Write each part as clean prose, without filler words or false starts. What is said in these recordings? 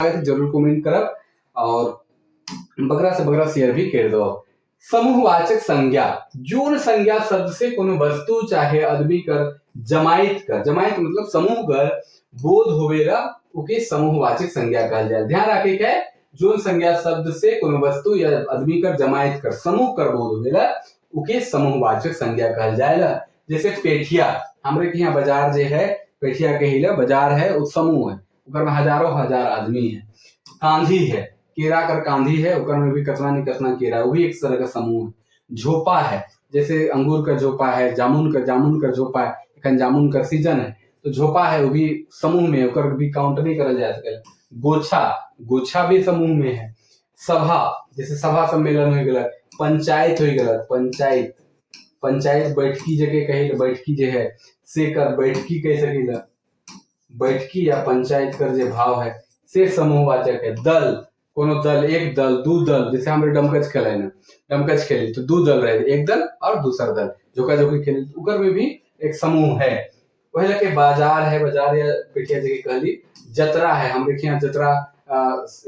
तो जरूर कमेंट करब और बगरा से बगरा शेयर भी कर दो। समूहवाचक संज्ञा, जोन संज्ञा शब्द से कोनो वस्तु चाहे आदमी कर जमायत कर, जमायत मतलब समूह कर बोध होवेला, ओके समूहवाचक संज्ञा कहल जाए। ध्यान रखे के, जोन संज्ञा शब्द से कोनो वस्तु या आदमी कर जमायत कर, समूह कर बोध होवेला, ओके समूहवाचक संज्ञा कहल जाएला। जैसे पेठिया, हमरे के यहाँ बाजार जे है, पेठिया के हिला बाजार है, वो समूह है, ओकर में हजारों हजार आदमी है। कांधी है, केरा कर कांधी है, ओकर में भी कतना नहीं कतना केरा, वो भी एक तरह का समूह है। झोपा है, जैसे अंगूर का झोपा है, जामुन का झोपा है, एखन जामुन का सीजन है तो झोपा है, वो भी समूह में, ओकर भी काउंट नहीं करल जा सकेला। गोछा, गोछा भी समूह में है। सभा, जैसे सभा सम्मेलन हो गया, पंचायत हो गया, पंचायत, पंचायत बैठकी जगह कही, बैठकी जे है से कर बैठकी कह सकीला, बैठकी या पंचायत कर जे भाव है से समूहवाचक है। दल, कोनो दल, एक दल, दू दल, जैसे हमरे डमकच खेले ना, डमकच खेली तो दू दल रहे, एक दल और दूसर दल, झोका झोकी खेली, उकर में भी एक समूह है। वही लगे बाजार है, बाजार या पेठिया जगह कहली। जतरा है, हम देखिए यहाँ जतरा,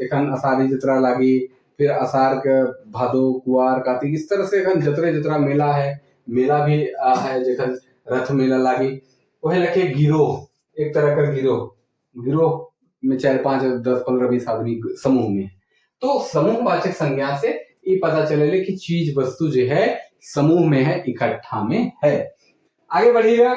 एखन अषाढ़ी जतरा लागी, फिर आषाढ़ के भादो, कुआर, कार्तिक, इस तरह से एखन जतरे जतरा मेला है, मेला भी है जखन रथ मेला लागी। वही लगे गिरोह, एक तरह का गिरोह, गिरोह में 4, 5, 10, 15, 20 आदमी समूह में। तो समूहवाचक संज्ञा से ये पता चले कि चीज वस्तु जो है समूह में है, इकट्ठा में है। आगे बढ़िएगा।